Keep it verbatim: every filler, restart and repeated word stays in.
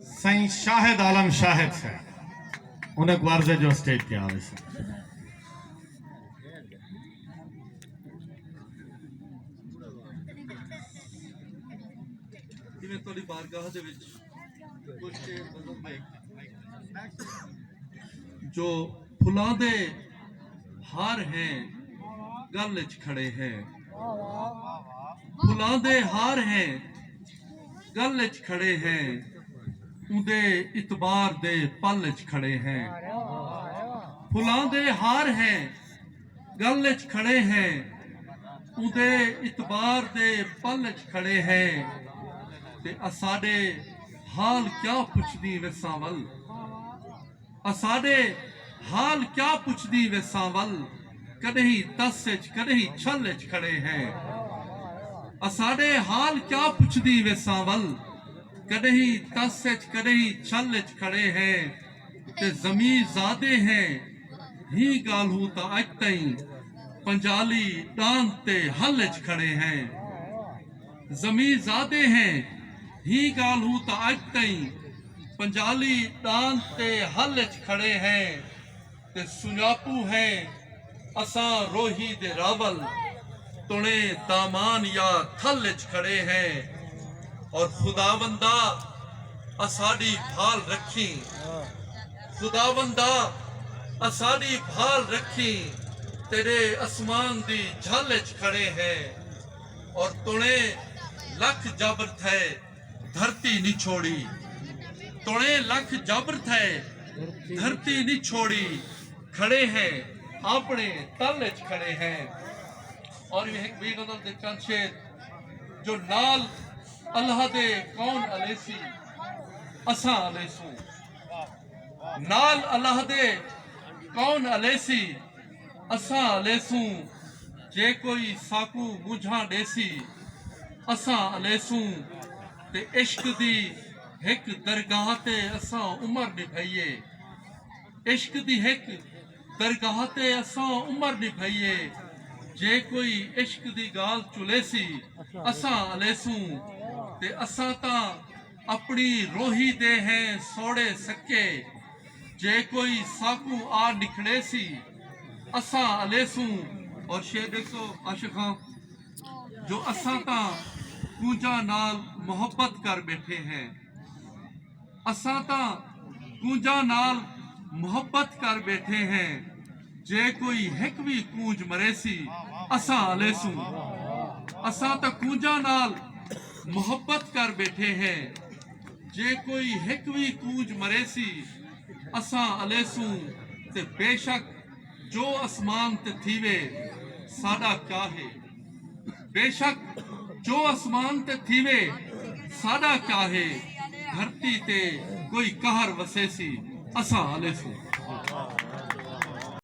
سائیں شاہد عالم شاہد صاحب، انہیں کو عرض ہے جو اسٹیج تے آوے سن۔ جی، میں تہاݙی بارگاہ دے وچ کجھ شعر غزل دے، جو پھلاں دے ہار ہیں، ڳل اچ کھڑے ہیں۔ پھلاں دے ہار ہیں، ڳل اچ کھڑے ہیں، اوندے اعتبار دے پل اچ کھڑے ہیں۔ پھلاں دے ہار ہیں، ڳل اچ کھڑے ہیں، اوندے اعتبار دے پل اچ کھڑے ہیں۔ تے اساݙے حال کیا پچھدی ویساں ول، اساݙے حال کیا پچھدی ویساں ول، کݙہیں تس اچ کݙہیں چھل اچ کھڑے ہیں۔ اساݙے حال کیا پچھدی ویساں ول، کݙہیں تس اچ کݙہیں چھل اچ کھڑے ہیں۔ تے زمیں زادے ہیں، ہیں ڳالھوں تاں اڄ تئیں پنجالی ݙاند تے ہل اچ کھڑے ہیں۔ زمیں زادے ہیں، ہیں ڳالھوں تاں اڄ تئیں پنجالی ݙاند تے ہل اچ کھڑے ہیں۔ تے سنڄاپوں ہیں اساں روہی دے راول، تݨے دامان یا تھل اچ کھڑے ہیں۔ اور خداوندا، اساݙی بھال رکھیں، خداوندا، اساݙی بھال رکھیں، تیݙے اسمان دی جھل اچ کھڑے ہیں۔ اور تݨے لکھ جبر تھئے، دھرتی نی چھوڑی، تݨے لکھ جبر تھئے، دھرتی نی چھوڑی، کھڑے ہیں، اپݨے تل اچ کھڑے ہیں۔ اور یہ ہک ٻئی غزل دے چند شعر، جو نال اللہ دے کون الیسی، اساں الیسوں۔ نال اللہ دے کون الیسی، اساں الیسوں۔ جے کوئی ساکوں مونجھاں ݙیسی، اساں الیسوں۔ تے عشق دی ہک درگاہ تے اساں عمر نبھائیے۔ عشق دی ہک درگاہ تے اساں عمر نبھائیے۔ جے کوئی عشق دی ڳالھ چلیسی، اساں الیسوں۔ تے اساں تاں اپݨی روہی دے ہیں سوڑے سکے، جے کوئی ساکوں آ نکھڑیسی، اساں الیسوں۔ اور شعر ݙیکھو عاشق خان، جو اساں تاں کونجاں نال محبت کر ٻیٹھے ہیں، اساں تاں کونجاں نال محبت کر ٻیٹھے ہیں، جے کوئی ہک وی کونج مریسی، اساں الیسوں۔ اساں تاں کونجاں نال محبت کر ٻیٹھے ہیں، جے کوئی ہک وی کونج مریسی، اساں الیسوں۔ تے بے شک جو اسمان تے تھیوے، ساݙا کیا ہے؟ بے شک جو اسمان تے تھیوے، ساݙا کیا ہے؟ دھرتی تے کوئی قہر وسیسی، اساں الیسوں۔